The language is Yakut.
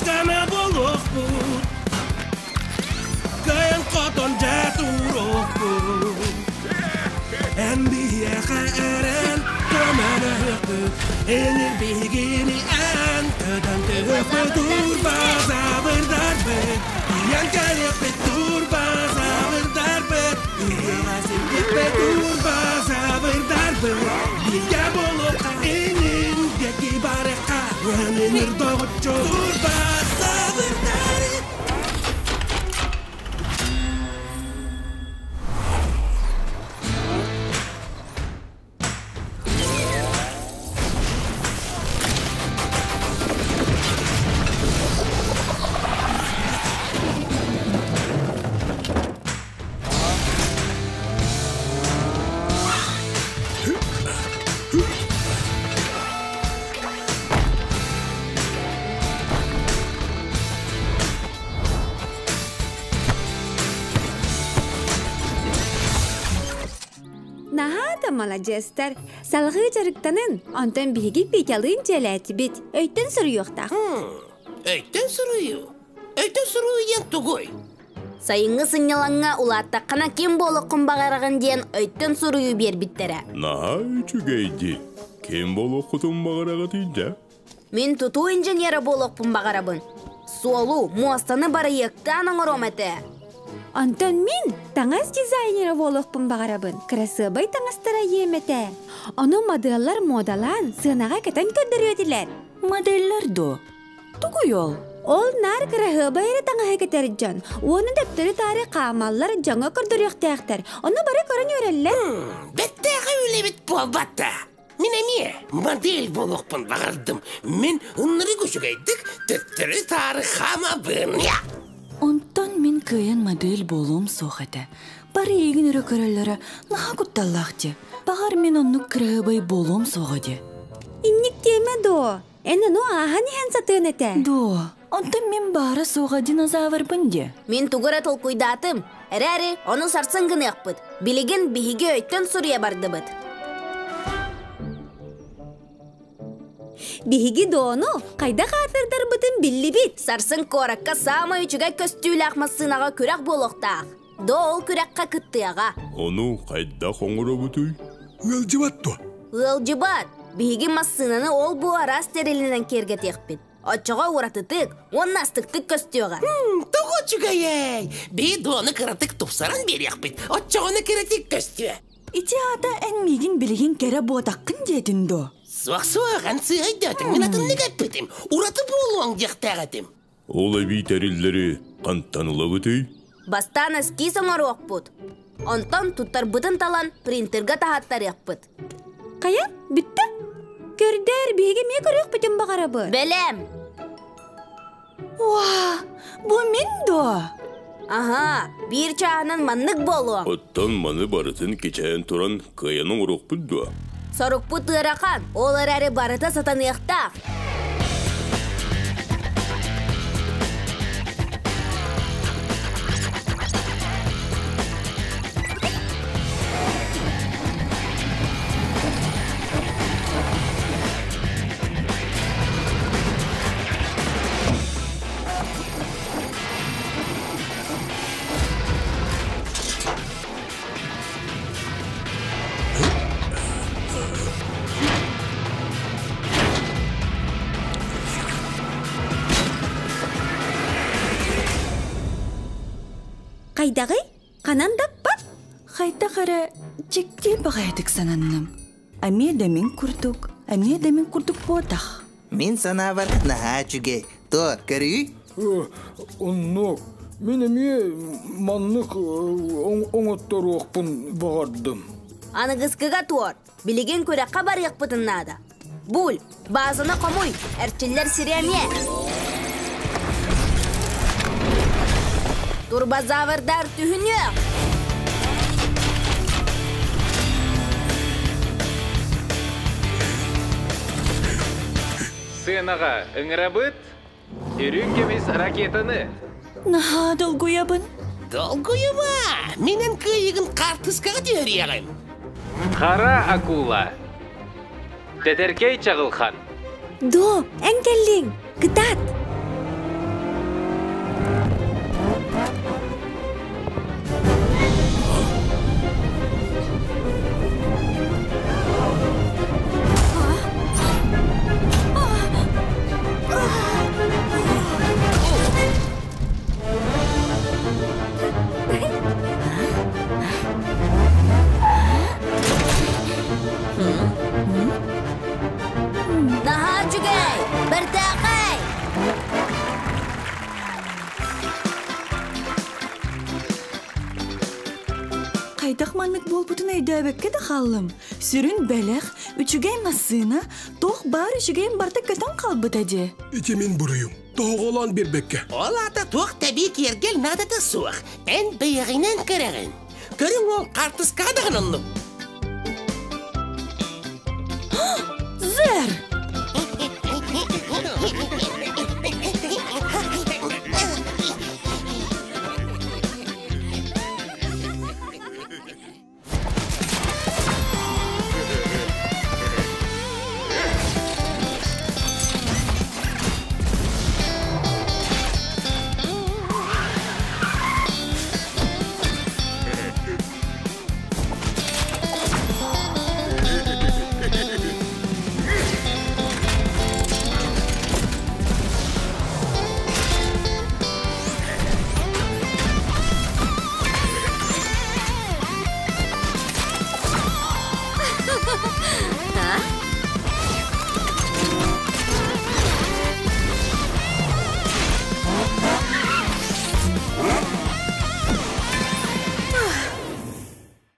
дьоно буолуохпут. Кыайан хотон дьэ туруохпут. Эн биһиэхэ эрэн көмөлөһүөхпүт. Энир биһигини эн көтөн түһүөхпүт. Турбазаврдарбыт. Тиийэн кэлиэхпит турбазаврдарбыт. Ыһыаҕа сирдиэхпит турбазаврдарбыт. Бииргэ буолуохха инин диэки барыахха. Ыһан доҕоччу турбазаврдар. Наһаа да маладьыастар. Салҕыы дьарыктанын, онтон биһиги Петялыын дьиэлээтибит. Өйтөн суруйуохтаах. Өйтөн суруйуу? Өйтөн суруйуу диэн тугуй? Сайыҥҥы сынньалаҥҥа улааттаххына ким буолуоххун баҕараҕын диэн өйтөн суруйуу биэрбиттэрэ. Наһаа үчүгэй дии. Ким буолуоххутун баҕараҕытый дьэ? Мин тутуу инженерэ буолуохпун баҕарабын. Суолу, муостаны барыйыктаан оҥоруом этэ. Онтон мин таҥас дизайнера буолуохпун баҕарабын. Кырасыабай таҥастара иэм этэ. Ону моделлар муодалаан, сыанаҕа кэтэн көрдөрүө этилэр. Моделлэр дуо? Тугуй ол? Ол наар кыраһыабай эрэ таҥаһы кэтэр дьон. Уонна төптөрү-таары хаамаллар, дьоҥҥо көрдөрүөхтээхтэр. Ону бары көрөн үөрэллэр. Бэттээхи үлэбит буолбатта. Мин эмиэ модель буолуохпун баҕардым. Мин ынырык үчүгэйдик төттөрү-таары хаамабын. Онтон мин кыайан модель буолуом суох этэ. Бары эйигин өрө көрөллөрө наһаа кутталлаах дии. Баҕар мин оннук кыраһыабай буолуом суоҕа дии. Инник диэмэ дуо? Эн ону ааһан иһэн сатыан этэ. Дуо? Онтон мин баара суоҕа динозаврбын дии. Мин тугу эрэ толкуйдаатым. Эрээри ону сарсын гыныахпыт. Билигин биһиги өйтөн суруйа бардыбыт. Биһиги Дону хайдах аатырдарбытын биллибит. Сарсын куоракка саамай үчүгэй көстүүлээх массыынаҕа күрэх буолуохтаах. До ол күрэххэ кыттыаҕа. Ону хайдах оҥоробутуй? Ыалдьыбат дуо? Ыалдьыбат. Биһиги массыынаны ол-бу араас тэрилинэн киэргэтиэхпит. Оччоҕо уратытык уонна астыктык көстүөҕэ. Тоҕо үчүгэйэй! Биһи дуону кыратык тупсаран биэриэхпит. Оччоҕуна кыратык көстүө. Ити аата эн миигин билигин кэрэ буотаххын диэтин дуо? Суох-суох, эн сыыһа өйдөөтүҥ. Мин атыннык эппитим. Ураты буолуоҥ диэхтээх этим. Ол эбии тэриллэри хантан ылабытый? Бастаан эскиз оҥоруохпут. Онтон туттарбытын талан принтерга таһаттарыахпыт. Хайа, бүттэ? Көрдөр, биһиги эмиэ көрүөхпүтүн баҕарабыт. Бэлэм! Уа, бу мин дуо? Аһаа, биир чааһынан маннык буолуо. Оттон маны барытын кичэйэн туран кыайан оҥоруохпут дуо? Сорукпут ыарахан, ол эрээри барыта сатаныахтаах. Хайдаҕый? Ханан даппат? Хайдах эрэ дьикти баҕайытык сананным. Эмиэ да мин курдук, эмиэ да мин курдук буотах. Мин санаабар наһаа үчүгэй. Туо, көрүүй. Оннук. Мин эмиэ маннык оҥотторуохпун баҕардым. Аныгыскыга туор. Билигин күрэххэ барыахпытын наада. Буль, баазаны хомуй, эрчиллэр сири эмиэ. Турбозаврдар түһүнүөх! Сыанаҕа ыҥырабыт үрүҥ көмүс ракетаны. Наһаа долгуйабын. Долгуйума! Мин эн кыайыгын хаартыскаҕа түһэриэҕим. Хара акула. Тэтэркэй чаҕылхан. До, эн кэллиҥ! Кытаат! хайдах маннык буолбутун өйдөөбөккө да хааллым. Сүрүн бэлэх, үчүгэй массыына, туох баар үчүгэйим барыта көтөн хаалбыта дии. Ити мин буруйум. Тоһоҕолоон биэрбэккэ. Ол аата туох тэбии киэргэл наадата суох. Эн бэйэҕинэн кэрэҕин. Көрүҥ ол хаартыскаҕа даҕаны оннук. Зер!